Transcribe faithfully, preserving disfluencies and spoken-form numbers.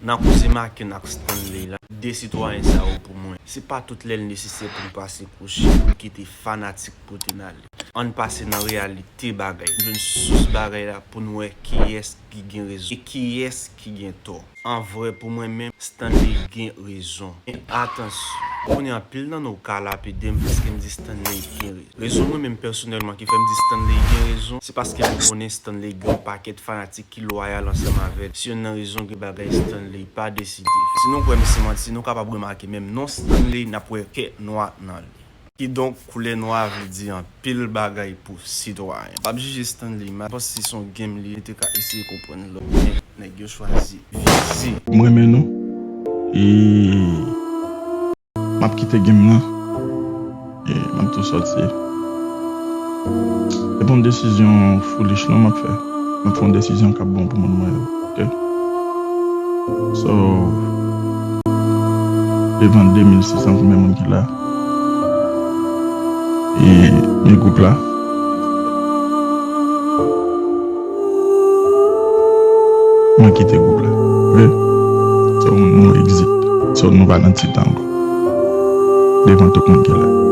Nan koze Maken ak Stanley la, de sitwayen sa yo pou mwen, se pa tout lè l nesesè pou n pase kwochi, pou n kite fanatik pote n ale. Ann pase nan reyalite bagay, n jwenn sous bagay la pou n wè kiyès ki gen rezon e kiyès ki gen tò. An vrè, pou mwen menm, Stanley gen rezon. Men atansyon, m konnen anpil nan nou ka lapide m paske m di Stanley gen rezon. Rezon mwen menm pèsonèlman ki fè m di Stanley gen rezon, se paske m konnen Stanley gen yon pakèt fanatik ki lwayal ansanm avè l. Se youn nan rezon gen bagay Stanley pa deside fè. Si nou kwè m se manti, nou kapab remake menm non Stanley, n ap wè kè nwa nan li. Kidonk, koulè nwa vle di anpil bagay pou sitwayen. M p ap jije Stanley mal, m panse se yon game li, li te ka eseye konprann lòt, men nèg yo chwazi vize. M renmen nou. E m ap kite game nan. E m ap tou sòti. Se pa yon desizyon foolish non m ap fè. M ap fè yon desizyon k ap bon pou moun mwen yo. Ok? So, devan de mil sis san konbyen moun ki la. E, men gwoup la. Mwen kite gwoup la. Ok? So, nou exit. So, nou pa nan ti tan ankò. Devan tout moun ki la.